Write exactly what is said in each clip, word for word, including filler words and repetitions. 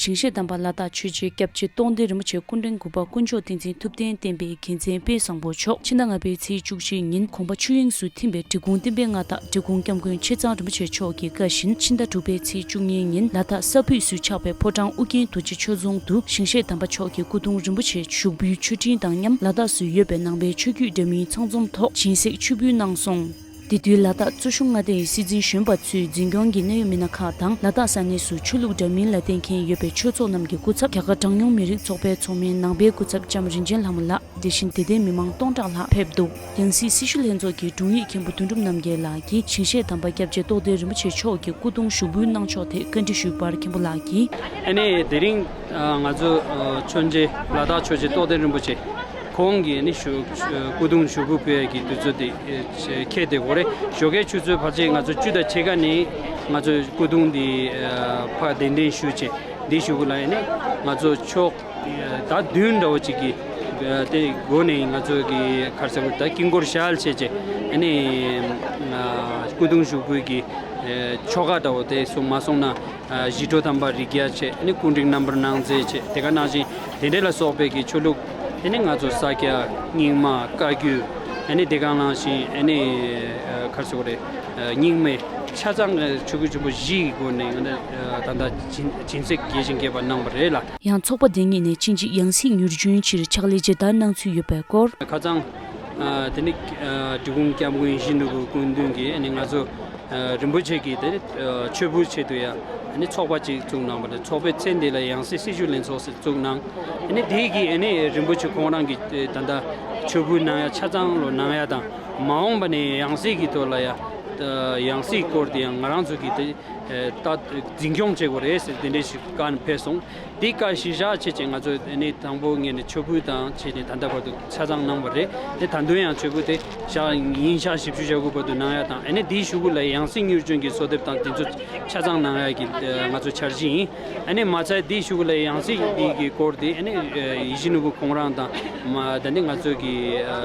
ཞིང་གཤེགས་དམ་པ་ལ་དྭགས་ཆོས་རྗེ་སྐྱབས་རྗེ་རྟོགས་ལྡན་རིན་པོ་ཆེ་སྐུ་ཕྲེང་དགུ་པ་དཀོན་མཆོག་བསྟན་འཛིན་ཐུབ་བསྟན་བསྟན་པའི་རྒྱལ་མཚན་དཔལ་བཟང་པོ་མཆོག་ཕྱི་ཟླ་ལྔ་པའི་ཚེས་བཅུ་གཅིག་ཉིན་དགོངས་པ་ཆོས་དབྱིངས་སུ་ཐིམ་པའི་འབྲི་གུང་བསྟན་པའི་མངའ་བདག་འབྲི་གུང་སྐྱབས་མགོན་ཆེ་ཚང་རིན་པོ་ཆེ་མཆོག་གི་བཀའ་བཞིན་ཕྱི་ཟླ་དྲུག་པའི་ཚེས་བཅུ་གཉིས་ཉིན་ལ་དྭགས་ས་ཕུད་སུ་ཆགས་པའི་ཕོ་བྲང་ཨུ་རྒྱན་རྡོ་རྗེ་ཆོས་རྫོང་དུ་ཞིང་གཤེགས་དམ་པ་མཆོག་གི་སྐུ་གདུང་རིན་པོ་ཆེ་བཞུགས་འབུལ་མཆོད་སྤྲིན་དང་མཉམ་ལ་དྭགས་སུ་ཡོད་པའི་ནང་པའི་ཆོས་བརྒྱུད་འདྲ་མིན་ཚང་འཛོམས་ཐོག་སྦྱིན་སྲེག་མཆོད་འབུལ་གནང་སོང་། དེ་དུས་ལ་དྭགས་གཙོ་གཞུང་མངའ་སྡེ་ཡི་སྲིད་འཛིན་གཞོན་པ་ཚོས་འཛིན་སྐྱོང་གི་གནད་ཡོད་མི་སྣ་ཁག་དང་ལ་དྭགས་ས་གནས་སུ་ཆོས་ལུགས་འདྲ་མིན་ལ་བརྟེན་མཁན་ཡོད་པའི་ཆོས་ཚོགས་རྣམས་ཀྱི་སྐུ་ཚབ་རྒྱ་གར་གྲངས་ཉུང་མི་རིགས་ཚོགས་པའི་ཚོགས་མི་ནང་པའི་སྐུ་ཚབ་ལྕམ་རིན་ཆེན་ལྷ་མོ་ལགས། དེ་བཞིན་དད་ལྡན་མི་མང་སྟོང་ཕྲག་ལྷག་ཕེབས་འདུག་ཡང་སྲིད་སྲི་ཞུ་ལྷན་ཚོགས་ཀྱི་དྲུང་ཡིག་མཁན་པོ་དོན་གྲུབ་རྣམ་རྒྱལ་ལགས་ཀྱིས་ཞིང་གཤེགས་དམ་པ་སྐྱབས་རྗེ་རྟོགས་ལྡན་རིན་པོ་ཆེ་མཆོག་གི་སྐུ་གདུང་ཞུགས་འབུལ་གནང་ཕྱོགས་ཐད་བཀའ་འདྲི་ཞུས་པར་མཁན་པོ་ལགས་ཀྱིས། ཨ་ནི་དེ་རིང་ང་ཚོ་མཆོད་མཇལ་ལ་དྭགས་ཆོས་རྗེ་རྟོགས་ལྡན་རིན་པོ་ཆེ་ཁོང་གིས་ནི་ཞུ་སྐུ་གདུང་ཞུགས་འབུལ་ཕུལ་ཡས་ཀྱི་དུས་ཚོད་དེ་ཁེལ་བསྡད་ཡོད་རེད། ཞོགས་ཀའི་ཆུ་ཚོད་ཕལ་ཆེར་ང་ཚོ་བཅུ་དང་ཕྱེད་ཀ་ནས་ང་ཚོ་སྐུ་གདུང་འདི་ཕར་གདན་འདྲེན་ཞུས་བྱས་འདི་ཞུ་གི་ལ་ཡིན་ནི་ང་ཚོ་ཕྱོགས་ད་བདུན་འདྲ་བོ་ཅིག་གི་དེ་སྒོ་ནས་ང་ཚོ་གི་ག་རེ་ཟེར་དགོས་རེད། ད་དཀྱིལ་འཁོར་ཞལ་བྱས་བྱས་ཨ་ནི་སྐུ་གདུང་ཞུགས་འབུལ་གྱི་ཆོ་ག་འདྲ་བོ་དེ་སོང་མ་སོང་ན་ཞི་ཁྲོ་དམ་པ་རིགས་བརྒྱ་བྱས་ཨ་ནི་སྐུ་འཕྲེང་རྣམ་པར་སྣང་མཛད་བྱས་དེ་ག་ནང་བཞིན་དེ་འདྲ་ལ་སོགས་པའི་གི་ཆོས་ལུགས་ཨ་ནི་ང་ཚོ་ས་སྐྱ་རྙིང་མ་བཀའ་བརྒྱུད་ཨ་ནི་དེ་ག་ནང་བཞིན་ཨ་ནི་ག་རེ་ཟེར་དགོས་རེད། རྙིང་མའི་ཆ་ཚང་ཆོས་སྐུ་ཆེན་པོ་བཞི་ཡི་སྒོ་ནས་ད་ལྟ་སྦྱིན་སྲེག་རྒྱས་ཤིང་རྒྱས་པ་གནང་བ་རེད་ལ། ཡང་ཚོགས་པ་དེ་ཉིད་ནས་ཕྱིན་ཆད་ཡང་སྲིད་མྱུར་འབྱོན་ཕྱིར་ཕྱག་ལས་ཇི་ལྟར་གནང་ཚུལ་ཡོད་པའི་སྐོར། ཁ་སང་དེ་ནི་འབྲི་གུང་སྐྱབས་མགོན་ཡིད་བཞིན་ནོར་བུ་སྐུ་མདུན་གྱིས་ནི་ང་ཚོ་རིན་པོ་ཆེ་གི་དེ་མཆོད་འབུལ་ཆེད་དུ་ཡང་ཚོགས་པ་ཅིག་བཙུགས་གནང་བ་རེད། ཚོགས་པའི་མཚན་དེ་ལ་ཡང་སྲིད་སྲི་ཞུ་ལྷན་ཚོགས་ཟེར་བཙུགས་གནང་། དེ་གི་རིན་པོ་ཆེ་ཁོང་རང་གི་ད་ལྟ་མཆོད་འབུལ་གནང་ཡ་ཆ་ཚང་ལོ་གནང་ཡ་དང་མ་འོངས་པ་ནས་ཡང་སྲིད་ཀྱི་ཐོག་ལ་ཡ་ཡང་སྲིད་སྐོར་དེ་ཡང་ང་རང་ཚོ་གི་དེ། ད་འཛིན་སྐྱོང་བྱེད་དགོས་རེད་ཟེར་དེ་འདྲས་ཞིག་བཀའ་ནས་ཕེབས་སོང་། དེ་བཀའ་གཞིར་བཞག་བྱས་ཅིག་ང་ཚོས་ནི་དང་པོ་ངས་ནི་མཆོད་འབུལ་དང་བྱས་ནས་ད་ལྟ་བར་དུ་ཆ་ཚང་གནང་བ་རེད། དེ་ད་དུང་ཡང་མཆོད་འབུལ་དེ་ཞག་ཉིན་ཞག་བཞི་བཅུ་ཞེ་དགུ་བར་དུ་གནང་ཡ་དང་ཨ་ནི་དེའི་གཞུག་གུ་ལ་ཡང་སྲིད་མྱུར་བྱོན་གྱི་གསོལ་འདེབས་དང་དེ་ཚོ་ཆ་ཚང་གནང་ཡ་གི་ང་ཚོ་འཆར་གཞི་ཡིན། ཨ་ནི་མ་ཚད་དེའི་གཞུག་གུ་ལ་ཡང་སྲིད་འདི་གི་སྐོར་དེ་ཨ་ནི་ཡིད་བཞིན་ནོར་བུ་ཁོང་རང་དང་མ་ད་ནི་ང་ཚོ་གི་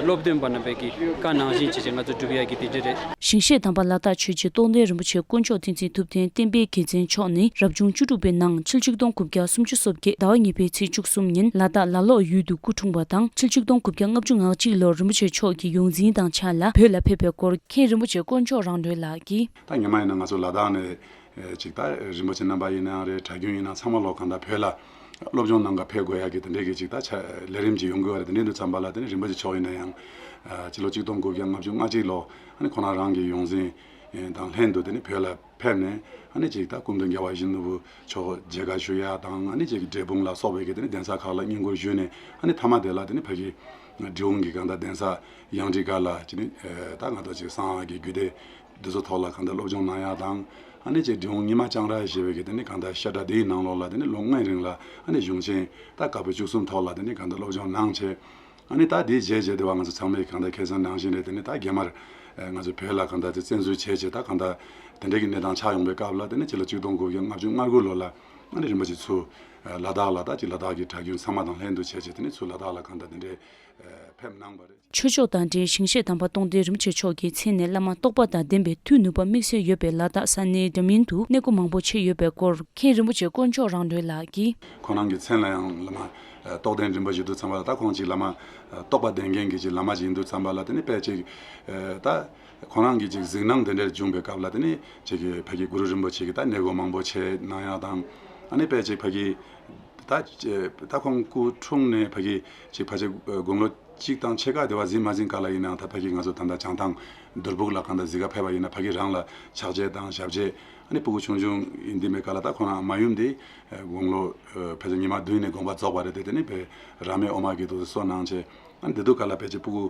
སློབ་སྟོན་པ་རྣམ་པས་ཀྱི་བཀའ་ནང་བཞིན་བྱས་ཅིག་ང་ཚོ་སྒྲུབ་ཡ་གི་དེ་འདྲ་རེད། ཞིང་གཤེགས་དམ་པ་ལ་དྭགས་ཆོས་རྗེ་རྟོགས་ལྡན་རིན་པོ་ཆེ་དཀོན་མཆོག་བསྟན་འཛིན་ཐུབ་བསྟན་བསྟན་པའི་རྒྱལ་མཚན་མཆོག་ནི་རབ་བྱུང་བཅུ་དྲུག་པའི་ནང་ཕྱི་ལོ་ཆིག་སྟོང་དགུ་བརྒྱ་སུམ་ཅུ་སོ་བརྒྱད་ཟླ་བ་གཉིས་པའི་ཚེས་བཅུ་གསུམ་ཉིན་ལ་དྭགས་ལ་ལོག་ཡུལ་དུ་སྐུ་འཁྲུངས་པ་དང་ཕྱི་ལོ་ཆིག་སྟོང་དགུ་བརྒྱ་ལྔ་བཅུ་ང་གཅིག་ལོར་རིན་པོ་ཆེ་མཆོག་གི་ཡོངས་འཛིན་དང་ཆ་ལ་བོད་ལ་ཕེབས་པའི་སྐོར་མཁན་རིན་པོ་ཆེ་དཀོན་མཆོག་རང་གྲོལ་ལགས་ཀྱིས། ད་སྔོན་མ་ཡིན་ན་ང་ཚོ་ལ་དྭགས་ནས་ཅིག་ད་རིན་པོ་ཆེ་རྣམ་པ་ཡིན་ནའང་རེད། གྲྭ་རྒྱུན་ཡིན་ན་ཚང་མ་ལོག་གང་ལྟར་བོད་ལ་སློབ་སྦྱོང་གནང་ག་ཕེབས་དགོས་ཡ་གི་དེ་འདྲས་ཀྱི་ཅིག་ད་ཆ་ལས་རིམ་ཅིག་ཡོང་གི་ཡོད་རེད། དེ་འདྲས་དུས་ཙམ་པ་ལ་དེ་ནི་རིན་པོ་ཆེ་མཆོག་ཡིན་ན་ཡང་ཕྱི་ལོ་ཆིག་སྟོང་དགུ་བརྒྱ་ལྔ་བཅུ་ང་གཅིག་ལོ་ཨ་ནི་ཁོང་རང་རང་གི་ཡོངས་འཛིན་དང་ལྷན་དུ་དེ་ནི་བོད་ལ་ཕེབས་ནས་ཨ་ནི་ཅིག་ད་སྐུ་མདུན་རྒྱལ་བ་ཡིད་བཞིན་ནོར་བུ་མཆོག་མཇལ་ཁ་ཞུ་ཡ་དང་ཨ་ནི་ཅིག་འབྲས་སྤུངས་ལ་སོགས་པའི་གི་དེ་ནི་གདན་ས་ཁག་ལ་བསྙེན་བཀུར་ཞུས་ནས་ཨ་ནི་མཐའ་མ་དེ་ལ་དེ་ནི་ཕ་གི་འབྲི་གུང་གི་གང་ལྟར་གདན་ས་ཡང་ཀྲིག་ག་ལ་ཅིག་ནི་ད་ང་ཚོ་ཅིག་གསང་སྔགས་ཀྱི་རྒྱུད་སྡེ་འདི་ཚོ་ཐོག་ལ་གང་ལྟར་སློབ་སྦྱོང་གནང་ཡ་དང་ཨ་ནི་ཅིག་འབྲི་གུང་རྙིང་མ་ལྕང་ར་ཞེས་པའི་གི་དེ་ནི་གང་ལྟར་བཤད་གྲྭ་འདིའི་ནང་ལོགས་ལ་དེ་ནི་ལོ་ལྔའི་རིང་ལ་ཨ་ནི་གཞུང་ཆེན་ད་བཀའ་པོད་བཅུ་གསུམ་ཐོག་ལ་དེ་ནི་གང་ལྟར་སློབ་སྦྱོང་གནང་བྱས། ཨ་ནི་ད་དེའི་རྗེས་རྗེས་དེ་བ་ང་ཚོ་ཚང་མས་གང་ལྟར་ཁ་སང་ནང་བཞིན་རེད། དེ་ནི་ད་རྒྱ་དམར་ང་ཚོ་བོད་ལ་གང་ལྟར་དེ་བཙན་འཛུལ་བྱས་བྱས་ད་གང་ལྟར་དེ་འདྲའི་གི་གནས་སྟངས་ཆགས་ཡོང་པའི་སྐབས་ལ་དེ་ནི་ཕྱི་ལོ་ཆིག་སྟོང་དགུ་བརྒྱ་ལྔ་བཅུ་ང་དགུ་ལོ་ལ་ཨ་ནི་རིན་པོ་ཆེ་ཚུར་ལ་དྭགས་ལ་ད་ཅིག་ལ་དྭགས་ཀྱི་གྲྭ་རྒྱུན་ཚང་མ་དང་ལྷན་དུ་བྱས་བྱས་དེ་ནི་ཚུར་ལ་དྭགས་ལ་གང་ལྟར་དེ་འདྲའི་ཕེབས་གནང་བ་རེད། ཆོས་ཕྱོགས་དང་འབྲེལ་ཞིང་གཤེགས་དམ་པ་རྟོགས་ལྡན་རིན་པོ་ཆེ་མཆོག་གི་མཚན་ནས་བླ་མ་རྟོགས་པ་དང་ལྡན་པའི་མཐུ་ནུས་པ་དམིགས་བསལ་ཡོད་པའི་ལ་དྭགས་ས་གནས་འདྲ་མིན་དུ་གནས་སྒོ་མང་པོ་ཕྱེ་ཡོད་པའི་སྐོར་མཁན་རིན་པོ་ཆེ་དཀོན་མཆོག་རང་གྲོལ་ལགས་ཀྱིས། ཁོང་རང་གི་མཚན་ལ་ཡང་བླ་མ་རྟོགས་ལྡན་རིན་པོ་ཆེ་འདུག་ཙམ་པ་ལ་ད་ཁོང་ཅིག་བླ་མ་རྟོགས་པ་ལྡན་མཁན་གྱི་ཅིག་བླ་མ་ཅིག་ཡིན་འདུག་ཙམ་པ་ལ་དེ་ནི་དཔེ་ཅིག་ད་ཁོང་རང་གི་ཅིག་གཟིགས་སྣང་དེ་འདྲ་བྱུང་བའི་སྐབས་ལ་དེ་ནི་ཅིག་གི་ཕ་གི་གུ་རུ་རིན་པོ་ཆེ་གི་ད་གནས་སྒོ་མང་པོ་ཕྱེ་གནང་ཡ་དང་ཨ་ནི་དཔེ་ཅིག་ཕ་གི་ད་ད་ཁོང་སྐུ་འཁྲུངས་ནས་ཕ་གི་ཅིག་ཕལ་ཆེར་དགུང་ལོ་གཅིག་དང་ཕྱེད་ཀ་དེ་བ་ཟིན་མ་ཟིན་ག་ལ་ཡིན་ནའང་ད་ཕ་གི་ང་ཚོ་ད་ལྟ་བྱང་ཐང་རྡོ་སྦུག་ལ་གང་ལྟར་གཟིགས་ག་ཕེབས་པ་ཡིན་ན་ཕ་གི་རང་ལ་ཕྱག་རྗེས་དང་ཞབས་རྗེས་ཨ་ནི་སྤུ་གུ་ཆུང་ཆུང་ཡིན་དུས་མེད་ག་ལ་ད་ཁོ་རང་མ་ཡུམ་དེ་དགུང་ལོ་ཕལ་ཆེར་ཉི་མ་བདུན་ནས་དགོངས་པ་རྫོགས་པ་རེད་དེ། དེ་ནི་ཕ་རང་མེད་འོ་མ་གི་ཐོག་ཏུ་གསོ་གནང་བྱས་ཨ་ནི་དེ་དུས་ག་ལ་ཕལ་ཆེར་སྤུ་གུ་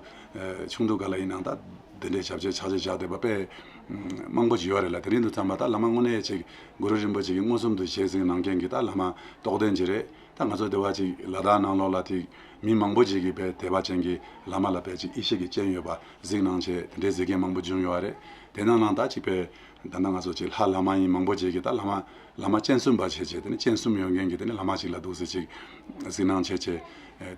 ཆུང་དུས་ག་ལ་ཡིན་ནའང་ད་དེ་འདྲའི་ཞབས་རྗེས་ཕྱག་རྗེས་བཞག་བསྡད་པ་དཔེ་མང་པོ་ཞིག་ཡོད་རེད་ལ། དེ་རིང་དུ་བརྩམས་པ་ད་བླ་མ་དངོས་གནས་ཅིག་གུ་རུ་རིན་པོ་ཆེ་གི་མངོན་སུམ་དུ་ཞལ་གཟིགས་གནང་མཁན་གྱི་ད་བླ་མ་རྟོགས་ལྡན་ཅིག་རེད། ད་ང་ཚོ་དེ་བ་ཅིག་ལ་དྭགས་ནང་ལོགས་ལ་ཐིག་མི་མང་པོ་ཅིག་གིས་དཔེ་དད་པ་ཅན་གྱི་བླ་མ་ལ་དཔེ་ཅིག་ཡེ་ཤེས་ཀྱི་སྤྱན་ཡོད་པ་གཟིགས་གནང་བྱས་དེ་འདྲའི་གཟིགས་མཁན་མང་པོ་བྱུང་ཡོད་རེད། དེ་ནང་ནང་ད་ཅིག་དཔེ་ད་ལྟ་ང་ཚོ་ཅིག་ལྷ་བླ་མ་ཡིན་མང་པོ་ཅིག་གིས་ད་བླ་མ་བླ་མ་སྤྱན་གསུམ་པ་བྱས་བྱས་དེ་ནི་སྤྱན་གསུམ་ཡོད་མཁན་གྱི་དེ་ནི་བླ་མ་ཅིག་ལ་འདུག་སེ་ཅིག་གཟིགས་གནང་བྱས་བྱས་དེ་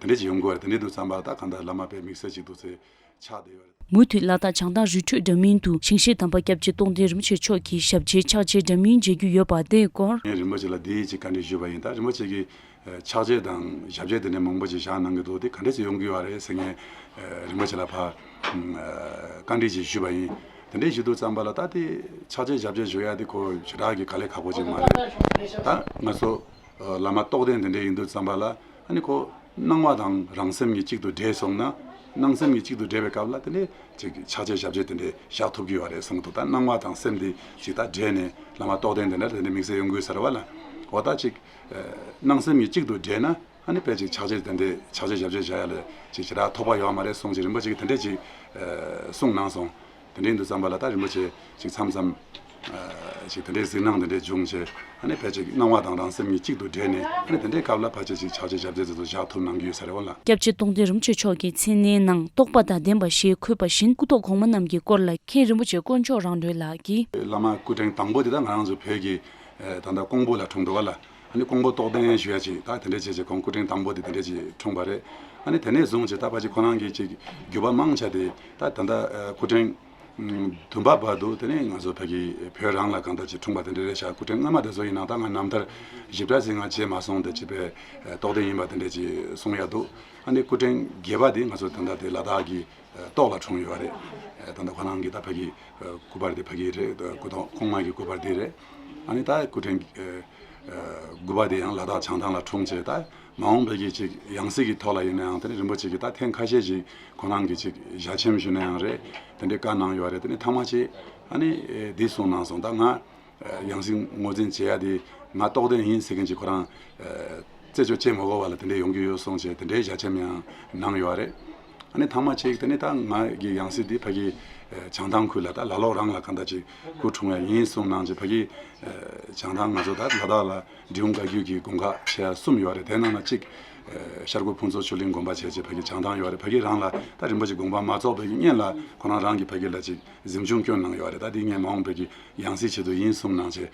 འདྲ་ཅིག་ཡོང་དགོས་རེད། དེ་འདྲ་འདུག་བསམ་པ་ད་གང་ལྟར་བླ་མ་དཔེ་དམིགས་བསལ་ཅིག་འདུག་སེ། ཆགས་བསྡད་ཡོད་རེད། མུ་མཐུད་ལ་དྭགས་བྱང་ཐང་རི་ཁྲོད་འདྲ་མིན་དུ་ཞིང་གཤེགས་དམ་པ་སྐྱབས་རྗེ་རྟོགས་ལྡན་རིན་པོ་ཆེ་མཆོག་གི་ཞབས་རྗེས་ཕྱག་རྗེས་འདྲ་མིན་མཇལ་རྒྱུ་ཡོད་པ་དེའི་སྐོར། ངས་རིན་པོ་ཆེ་ལ་འདི་ཡིད་ཆེས་བཀའ་འདྲི་ཞུས་པ་ཡིན། ད་རིན་པོ་ཆེ་གིས་ཕྱག་རྗེས་དང་ཞབས་རྗེས་དེ་འདྲ་མང་པོ་ཞིག་བཞག་གནང་གི་འདུག་དེ་ག་འདྲས་ཞིག་ཡོང་གི་ཡོད་རེད་ཟེར། ངས་རིན་པོ་ཆེ་ལ་ཕར་བཀའ་འདྲི་ཞིག་ཞུས་པ་ཡིན། དེ་འདྲས་ཞུ་དུས་ཙམ་པ་ལ་ད་དེ་ཕྱག་རྗེས་ཞབས་རྗེས་ཞུ་ཡ་དེ་ཁོ་ཞེ་དྲག་གི་དཀའ་ལས་ཁག་པོ་ཅིག་མ་རེད། ད་ང་ཚོ་བླ་མ་རྟོགས་ལྡན་དེ་འདྲས་ཡིན་དུས་ཙམ་པ་ལ་ཨ་ནི་ཁོ་སྣང་བ་དང་རང་སེམས་གཉིས་གཅིག་ཏུ་འདྲེས་སོང་ན། སྣང་སེམས་གཉིས་གཅིག་ཏུ་འདྲེས་པའི་སྐབས་ལ་དེ་འདྲས་ཅིག་ཕྱག་རྗེས་ཞབས་རྗེས་དེ་འདྲས་བཞག་ཐུབ་ཀྱི་ཡོད་རེད་གསུངས་འདུག་ད་སྣང་བ་དང་སེམས་དེ་ཅིག་ད་འདྲེས་ནས་བླ་མ་རྟོགས་ལྡན་དེ་འདྲས་དེ་འདྲས་དམིགས་བསལ་ཡོང་དགོས་ས་རེད་བ་ལ། འོ་ད་ཅིག་སྣང་སེམས་གཉིས་གཅིག་ཏུ་འདྲེས་ན། ཨ་ནི་དཔེ་ཅིག་ཕྱག་རྗེས་དེ་འདྲས་ཕྱག་རྗེས་ཞབས་རྗེས་བྱ་ཡ་ལ་ཅིག་ཞེ་དྲག་ཐོགས་པ་ཡོད་མ་རེད་གསུངས་ཅིག་རིན་པོ་ཆེ་གིས་དེ་འདྲས་ཅིག་གསུངས་གནང་སོང་། དེ་འདྲས་ཡིན་དུས་ཙམ་པ་ལ་ད་རིན་པོ་ཆེ་ཅིག་མཚམས་མཚམས་ཅིག་དེ་འདྲས་གཟིགས་སྣང་དེ་འདྲས་བྱུང་བྱས། ཨ་ནི་དཔེ་ཅིག་སྣང་བ་དང་རང་སེམས་གཉིས་གཅིག་ཏུ་འདྲེས་ནས། ཨ་ནི་དེ་འདྲའི་སྐབས་ལ་ཕལ་ཆེར་ཅིག་ཕྱག་རྗེས་ཞབས་རྗེས་དེ་ཚོ་བཞག་ཐུབ་གནང་གི་ཡོད་ས་རེད་བ་ལ། སྐྱབས་རྗེ་རྟོགས་ལྡན་རིན་པོ་ཆེ་མཆོག་གི་མཚན་གནས་ནང་རྟོགས་པ་དང་ལྡན་པ་ཞེས་འཁོད་པ་བཞིན་སྐུ་ཐོག་གོང་མ་རྣམས་ཀྱི་སྐོར་ལ་མཁན་རིན་པོ་ཆེ་དཀོན་མཆོག་རང་གྲོལ་ལགས་ཀྱིས། བླ་མ་སྐུ་ཕྲེང་དང་པོ་དེ་ད་ང་རང་ཚོ་བོད་ཀྱི་ད་ལྟ་ཀོང་པོ་ལ་འཁྲུངས་འདུག་བ་ལ། ཨ་ནི་ཀོང་པོ་རྟོགས་ལྡན་ཞུ་ཡ་ཅིག་ད་དེ་འདྲས་བྱས་བྱས་ཁོང་སྐུ་ཕྲེང་དང་པོ་དེ་དེ་འདྲས་ཅིག་འཁྲུངས་པ་རེད། ཨ་ནི་དེ་ནས་བཟུང་བྱས་ད་ཕལ་ཆེར་ཁོ་རང་གི་ཅིག་བརྒྱུད་པ་མང་ཆེ་དེ་ད་ད་ལྟ་སྐུ་ཕྲེང་བདུན་པ་བར་དུ་དེ་ནས་ང་ཚོ་ཕ་གི་བོད་རང་ལ་གང་ལྟར་ཅིག་འཁྲུངས་པ་དེ་འདྲས་རེད་ཤག་སྐུ་ཕྲེང་སྔ་མ་དེ་ཚོ་ཡིན་ན་ད་ང་རྣམ་ཐར་ཞིབ་ཕྲ་ཞིག་ང་བྱས་མ་སོང་། དེ་ཅིག་པའི་རྟོགས་ལྡན་ཡིན་པ་དེ་འདྲས་ཅིག་གསུང་ཡ་འདུག་ཨ་ནི་སྐུ་ཕྲེང་བརྒྱད་པ་དེ་ང་ཚོ་ད་ལྟ་དེ་ལ་དྭགས་ཀྱི་སྟོད་ལ་འཁྲུངས་ཡོད་རེད། ད་ལྟ་ཁོ་རང་གི་ད་ཕ་གི་སྐུ་པར་དེ་ཕ་གི་རེད། སྐུ་ཐོག་ཁོང་མ་གི་སྐུ་པར་དེ་རེད། ཨ་ནི་ད་སྐུ་ཕྲེང་དགུ་པ་དེ་ཡང་ལ་དྭགས་བྱང་ཐང་ལ་འཁྲུངས་བྱས། ད་མ་འོངས་པའི་གི་ཅིག་ཡང་སྲིད་ཀྱི་ཐོག་ལ་ཡིན་ན་ཡང་དེ་ནི་རིན་པོ་ཆེ་གིས་ད་ཐེངས་ཁ་ཤས་ཤིག་ཁོ་རང་གི་ཅིག་ཞལ་ཆེམས་ཞུ་ན་ཡང་རེད། དེ་འདྲའི་བཀའ་གནང་ཡོད་རེད། དེ་ནི་ཐེངས་མ་ཅིག་ཨ་ནི་འདི་གསུངས་གནང་སོང་། ད་ང་ཡང་སྲིད་ངོས་འཛིན་བྱེད་ཡ་དེ་ང་རྟོགས་ལྡན་ཡིན་ཟེར་མཁན་ཅིག་ཁོ་རང་རྩད་གཅོད་བྱེད་མ་དགོས་པ་ལ་དེ་འདྲས་ཡོང་གི་ཡོད་གསུངས་བྱས་དེ་འདྲའི་ཞལ་ཆེམས་ཡང་གནང་ཡོད་རེད། ཨ་ནི་ཐེངས་མ་གཅིག་དེ་ནི་ད་ང་གི་ཡང་སྲིད་འདི་ཕ་གི་བྱང་ཐང་ཁུལ་ལ་ད་ལ་ལོག་རང་ལ་གང་ལྟར་ཅིག་སྐུ་འཁྲུངས་ཡ་ཡིན་གསུངས་གནང་བྱས། ཕ་གི་བྱང་ཐང་ང་ཚོ་ད་ལ་དྭགས་ལ་འབྲི་གུང་བཀའ་བརྒྱུད་ཀྱི་དགོན་ཁག་ཆེ་ཡ་གསུམ་ཡོད་རེད། དེ་ནང་ན་གཅིག་ཤར་སྒོར་ཕུན་ཚོགས་ཆོས་གླིང་དགོན་པ་བྱས་བྱས་ཕ་གི་བྱང་ཐང་ཡོད་རེད། ཕ་གི་རང་ལ་ད་རིན་པོ་ཆེ་དགོངས་པ་མ་རྫོགས་པའི་གི་སྔོན་ལ་ཁོ་རང་རང་གི་ཕ་གི་ལ་ཅིག་གཟིམ་ཆུང་བསྐྱོན་གནང་ཡོད་རེད། ད་དེ་ངས་མ་འོངས་པའི་གི་ཡང་སྲིད་ཆེད་དུ་ཡིན་གསུངས་གནང་བྱས།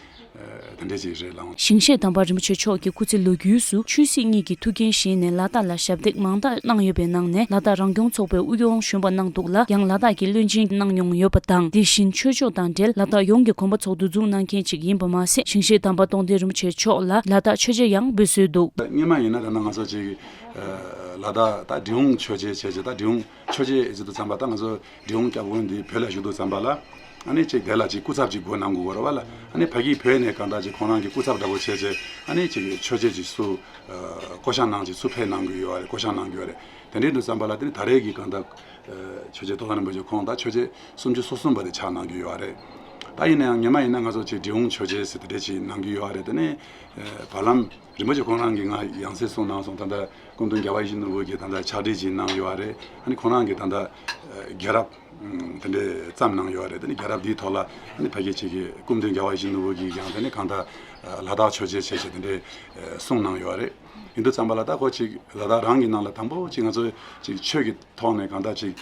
དེ་འདྲས་ཅིག་རེད་ལགས། ཞིང་གཤེགས་དམ་པ་རིན་པོ་ཆེ་མཆོག་གི་སྐུ་ཚེ་ལོ་རྒྱུས་སུ་ཆོས་སྲིད་གཉིས་ཀྱི་ཐུགས་འགན་བཞེས་ནས་ལ་དྭགས་ལ་ཞབས་འདེགས་མང་དག་གནང་ཡོད་པའི་ནང་ནས་ལ་དྭགས་རང་སྐྱོང་ཚོགས་པའི་དབུ་སྐྱོང་གཞོན་པ་གནང་འདུག་ལ། ཡང་ལ་དྭགས་ཀྱི་བློན་ཆེན་གནང་མྱོང་ཡོད་པ་དང་། དེ་བཞིན་ཆོས་ཕྱོགས་དང་འབྲེལ་ལ་དྭགས་ཡོངས་ཀྱི་གོམ་པ་ཚོགས་འདུ་འཛུགས་གནང་མཁན་ཅིག་ཡིན་པ་མ་ཟད། ཞིང་གཤེགས་དམ་པ་རྟོགས་ལྡན་རིན་པོ་ཆེ་མཆོག་ལ་ལ་དྭགས་ཆོས་རྗེ་ཡང་འབོད་སྲོལ་འདུག་སྔོན་མ་ཡིན་ན་ད་ང་ཚོ་ཅིག་ལ་དྭགས་ད་འབྲི་གུང་ཆོས་རྗེ་བྱས་བྱས། ད་འབྲི་གུང་ཆོས་རྗེ་ཟེར་དུས་ཙམ་པ་ད་ང་ཚོ་འབྲི་གུང་སྐྱབས་མགོན་འདི་བོད་ལ་བཞུགས་དུས་ཙམ་པ་ལ་ཨ་ནི་ཅིག་དེ་ལ་ཅིག་སྐུ་ཚབ་ཅིག་དགོས་གནང་དགོས་རེད་བ་ལ། ཨ་ནི་ཕ་གིའི་བོད་ནས་གང་ལྟར་ཅིག་ཁོང་རང་གི་སྐུ་ཚབ་འདྲ་པོ་བྱས་བྱས། ཨ་ནི་ཅིག་ཆོས་རྗེ་ཅིག་སུ་བསྐོ་བཞག་གནང་ཅིག་སུ་ཕེབས་གནང་གི་ཡོད་རེད། བསྐོ་བཞག་གནང་གི་ཡོད་རེད། དེ་འདྲའི་དུས་ཙམ་པ་ལ་དེ་ནི་ད་རེས་ཀྱི་གང་ལྟར་ཆོས་རྗེ་རྟོགས་ལྡན་རིན་པོ་ཆེ་ཁོང་ད་ཆོས་རྗེ་སུམ་ཅུ་སོ་གསུམ་པ་དེ་ཆགས་གནང་གི་ཡོད་རེད། ད་ཡིན་ན་ཡང་སྔོན་མ་ཡིན་ན་ང་ཚོ་ཅིག་འབྲི་གུང་ཆོས་རྗེ་ཟེར་དེ་འདྲས་ཅིག་གནང་གི་ཡོད་རེད། དེ་ནས་བར་ལམ་རིན་པོ་ཆེ་ཁོང་རང་གིས་ང་ཡང་སྲིད་གསུངས་གནང་སོང་། ད་ལྟ་སྐུ་མདུན་རྒྱལ་བ་ཡིད་བཞིན་ནོར་བུ་གིས་ད་ལྟ་ཕྱག་བྲིས་ཅིག་གནང་ཡོད་རེད། ཨ་ནི་ཁོང་རང་གིས་ད་ལྟ་རྒྱལ་རབས་དེ་འདྲས་བརྩམས་གནང་ཡོད་རེད། དེ་ནི་རྒྱལ་རབས་འདིའི་ཐོག་ལ་ཨ་ནི་ཕ་གི་ཅིག་གིས་སྐུ་མདུན་རྒྱལ་བ་ཡིད་བཞིན་ནོར་བུ་གིས་ཀྱང་དེ་ནི་གང་ལྟར་ལ་དྭགས་ཆོས་རྗེ་བྱས་བྱས་དེ་འདྲས་གསུངས་གནང་ཡོད་རེད། ཡིན་དུས་ཙམ་པ་ལ་ད་ཁོ་ཅིག་ལ་དྭགས་རང་གི་ནང་ལ་དང་པོ་ཅིག་ང་ཚོ་ཅིག་ཆོས་ཀྱི་ཐོག་ནས་གང་ལྟར་ཅིག་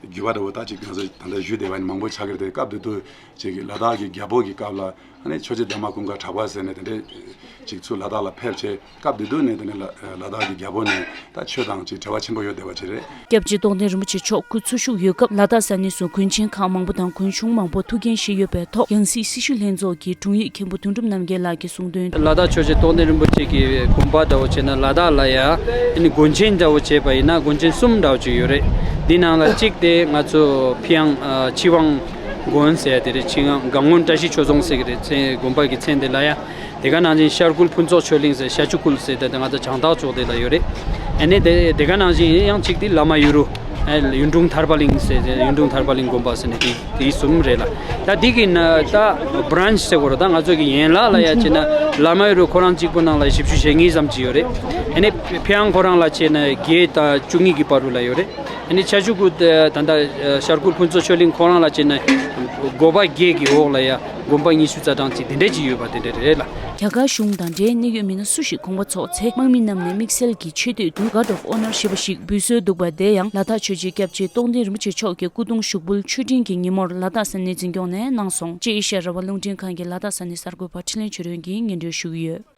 བརྒྱུད་པ་འདྲ་པོ་ད་ཅིག་ང་ཚོ་ད་ལྟ་བཞུགས་བསྡད་པ་ནི་མང་པོ་ཆགས་ཀྱི་རེད་དེ། སྐབས་དེ་དུས་ཅིག་ལ་དྭགས་ཀྱི་རྒྱལ་པོ་གི་སྐབས་ལ་ཨ་ནི་ཆོས་རྗེ་འདན་མ་ཀུན་དགའ་གྲགས་པ་ཟེར་ནས་དེ་འདྲས་ཅིག་ཚུར་ལ་དྭགས་ལ་ཕེབས་བྱས། སྐབས་དེ་དུས་ནས་དེ་ནས་ལ་ལ་དྭགས་ཀྱི་རྒྱལ་པོ་ནས་ད་ཆོས་དང་ཅིག་འབྲེལ་བ་ཆེན་པོ་ཡོད་བསྡད་པ་ཅིག་རེད། སྐྱབས་རྗེ་རྟོགས་ལྡན་རིན་པོ་ཆེ་མཆོག་སྐུ་འཚོ་བཞུགས་ཡོད་སྐབས་ལ་དྭགས་ས་གནས་སུ་དགོན་ཆེན་ཁག་མང་པོ་དང་དགོན་ཆུང་མང་པོ་ཐུགས་འགན་བཞེས་ཡོད་པའི་ཐོག་ཡང་སྲིད་སྲི་ཞུ་ལྷན་ཚོགས་ཀྱི་དྲུང་ཡིག་མཁན་པོ་དོན་གྲུབ་རྣམ་རྒྱལ་ལགས་ཀྱིས་གསུངས་དོན། ལ་དྭགས་ཆོས་རྗེ་རྟོགས་ལྡན་རིན་པོ་ཆེ་གི་དགོངས་པ་འདྲ་བོ་བྱས་ན་ལ་དྭགས་ལ་ཡ་ཨ་ནི་དགོན་ཆེན་འདྲ་བོ་བྱས་པ་ཡིན་ན་དགོན་ཆེན་གསུམ་འདྲ་བོ་ཅིག་ཡོད་རེད། འདི་ནང་ལ་གཅིག་དེ་ང་ཚོ་ཕྱི་ཡང་ཨ་ཆོས་དབང་དགོན་ཟེར་ཡ་དེ་རེད། ཆོས་དབང་སྒང་དགོན་བཀྲ་ཤིས་ཆོས་རྫོང་ཟེར་གི་རེད། མཚན་དགོན་པ་གི་མཚན་དེ་ལ་ཡ། དེ་ག་ནང་བཞིན་ཤར་ཁུལ་ཕུན་ཚོགས་ཆོས་གླིང་ཟེར། ཤར་ཆུ་ཁུལ་ཟེར་ཏེ་ང་ཚོ་བྱང་ཐང་ཕྱོགས་དེ་ལ་ཡོད་རེད། ཨ་ནི་དེ་དེ་ག་ནང་བཞིན་ཡང་གཅིག་དེ་བླ་མ་ཡུ་རུ། ཨ་གཡུང་དྲུང་ཐར་པ་གླིང་ཟེར། གཡུང་དྲུང་ཐར་པ་གླིང་དགོན་པ་ཟེར་ནས་དེ་དེ་གསུམ་རེད་ལ། ད་དེ་གི་ན་ད་བྷི་རན་ཆི་ཟེར་དགོས་རེད། ད་ང་ཚོ་གི་ཡན་ལག་ལ་ཡ་བྱས་ན་བླ་མ་ཡུ་རུ་ཁོ་རང་གཅིག་པོ་ནང་ལ་བཞི་བཅུ་ཞེ་ལྔ་ཙམ་ཅིག་ཡོད་རེད། ཨ་ནི་ཕྱི་ཡང་ཁོ་རང་ལ་བྱས་ན་བརྒྱད་དང་བཅུ་གཉིས་ཀྱི་བར་དུ་ལ་ཡོད་རེད། ཨ་ནི་ཤར་ཆུ་ཁུལ་དེ་ད་ལྟ་ཤར་ཁུལ་ཕུན་ཚོགས་ཆོས་གླིང་ཁོ་རང་ལ་བྱས་ན་དགོན་པ་བརྒྱད་ཀྱི་འོག་ལ་ཡ་དགོན་པ་ཉི་ཤུ་རྩ་གྲངས་ཅིག་དེ་འདྲས་ཅིག་ཡོད་པ་དེ་འདྲས་རེད་ལ། རྒྱ་གར་གཞུང་དང་འབྲེལ་གནད་ཡོད་མི་སྣ་སུ་ཞིག་དགོངས་པ་ཚོགས་ཚེ་དམག་མི་རྣམས་ནས་དམིགས་བསལ་གྱི་ཆེ་བསྟོད་དུ་Guard of Honour ཞེས་པ་ཞིག་འབུལ་སྲོལ་འདུག་པ་དེ་ཡང་ལ་དྭགས་ཆོས་རྗེ་སྐྱབས་རྗེ་རྟོགས་ལྡན་རིན་པོ་ཆེ་མཆོག་གི་སྐུ་གདུང་ཞུགས་འབུལ་མཆོད་སྤྲིན་གྱི་ཉིན་མོར་ལ་དྭགས་ས་གནས་འཛིན་སྐྱོང་ནས་གནང་སོང་། ཅེས་ཨེ་ཤ་ཡ་རང་དབང་རླུང་འཕྲིན་ཁང་གི་ལ་དྭགས་ས་གནས་གསར་འགོད་པ་འཕྲིན་ལས་ཆོས་སྒྲོན་གྱིས་སྙན་སྒྲོན་ཞུས་ཡོད།